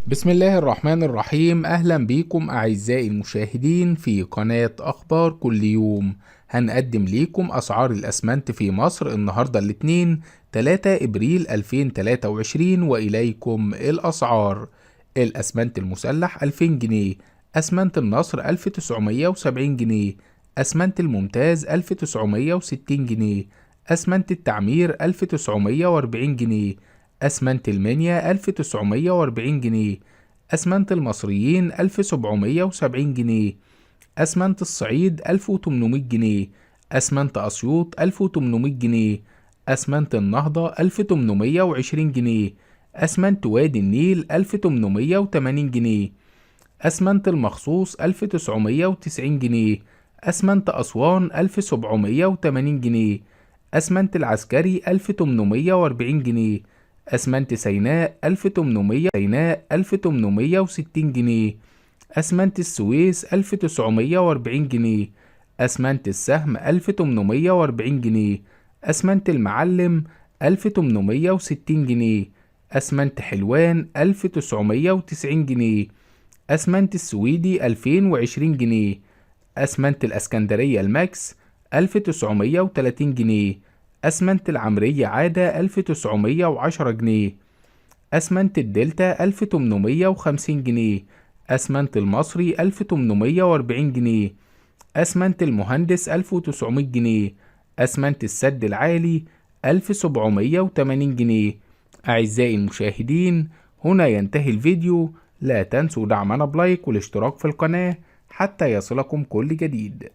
بسم الله الرحمن الرحيم. أهلا بكم أعزائي المشاهدين في قناة أخبار كل يوم. هنقدم ليكم أسعار الأسمنت في مصر النهاردة الاثنين 3 إبريل 2023، وإليكم الأسعار. الأسمنت المسلح 2000 جنيه، أسمنت النصر 1970 جنيه، أسمنت الممتاز 1960 جنيه، أسمنت التعمير 1940 جنيه، أسمنت المنيا 1940 جنيه، أسمنت المصريين 1770 جنيه، أسمنت الصعيد 1800 جنيه، أسمنت أسيوط 1800 جنيه، أسمنت النهضة 1820 جنيه، أسمنت وادي النيل 1880 جنيه، أسمنت المخصوص 1990 جنيه، أسمنت أسوان 1780 جنيه، أسمنت العسكري 1840 جنيه، أسمنت سيناء 1800 سيناء 1860 جنيه، أسمنت السويس 1940 جنيه، أسمنت السهم 1840 جنيه، أسمنت المعلم 1860 جنيه، أسمنت حلوان 1990 جنيه، أسمنت السويدي 2020 جنيه، أسمنت الأسكندرية الماكس 1930 جنيه، أسمنت العمرية عادة 1910 جنيه، أسمنت الدلتا 1850 جنيه، أسمنت المصري 1840 جنيه، أسمنت المهندس 1900 جنيه، أسمنت السد العالي 1780 جنيه. أعزائي المشاهدين، هنا ينتهي الفيديو. لا تنسوا دعمنا بلايك والاشتراك في القناة حتى يصلكم كل جديد.